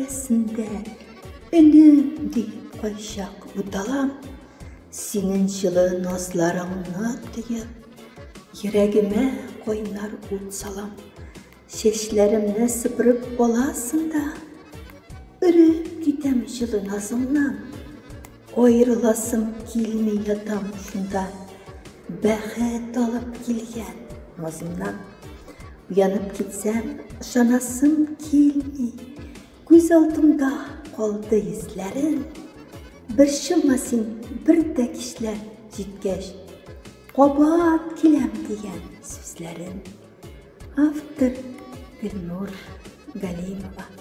тирәсендә Энем диеп кайчак буталам. Синең җылы назларыңны тоеп, Йөрәгемә кайнар ут салам. Чәчләремне сыпырып аласың да, Өреп китәм җылы назыңнан. Аерыласым килми ятам шунда, Бәхет алып килгән назымнан. Уянып китсәм, ышанасым килми, Күз алдымда калды йөзләрең. Борчылма син, бер дә кичләр җиткәч, Кабат киләм дигән сүзләрең. Автор Гөлнур Галимова.